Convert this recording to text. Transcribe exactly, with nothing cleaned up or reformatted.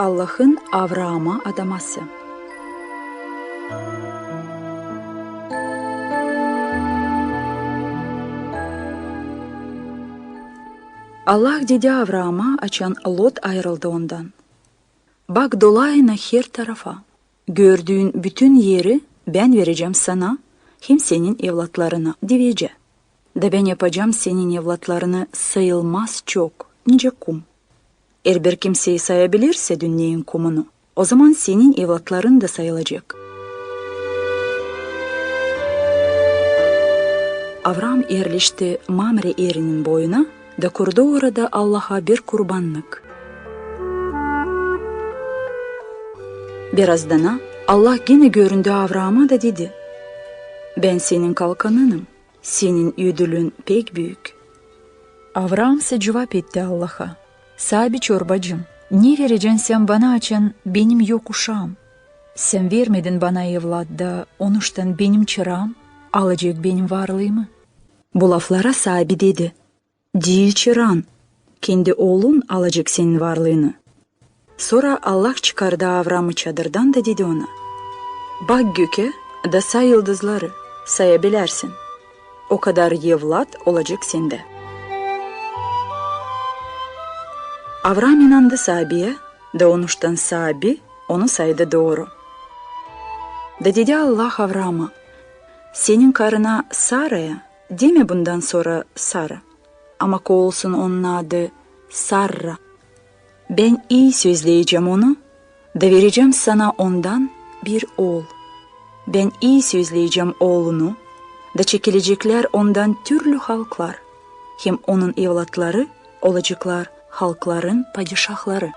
Allahın Avraama adaması. Allah dedi Avraama, açan Lot ayırıldı ondan: "Bak dolayına her tarafa. Gördüün bütün eri Bän verecäm sana hem senin evlatlarına divecä. Da Bän yapacam senin evlatlarını sayılmaz çok, nicä kum. Erbir kimsey sayabilirsä dünneyin kumunu, ozaman senin evlatların da sayılacek." Avraam erleşti Mamre erinin boyuna da kurdu orada Allaha bir kurbannık. Birazdana Allah genä göründü Avraama da dedi: "Bän senin kalkanınım, senin ödülün pek büük." Avraam sä cuvap etti Allaha: "Saabi çorbacım, ne verecän sän bana, açan benim yok uşaam? Sän vermedin bana evlat da, onuştan benim çıraam alacek benim varlıımı." Bu laflara saabi dedi: "Diil çıraan, kendi oolun alacek senin varlıını." Sora Allah çıkardı Avraamı çadırdan da dedi ona: "Bak gökä da say yıldızları, sayabilärsin. O kadar evlat olacek sendä." Avraam inandı saabiyä, da onuştan saabi onu saydı dooru. Da dedi Allah Avraama: "Senin karına Saraya demä bundan sora Sara, ama ko olsun onun adı Sarra. Bän ii sözleyecäm onu, da verecäm sana ondan bir ool. Bän ii sözleyecäm oolunu, da çekileceklär ondan türlü halklar, hem onun evlatları olaceklar halkların padişahları."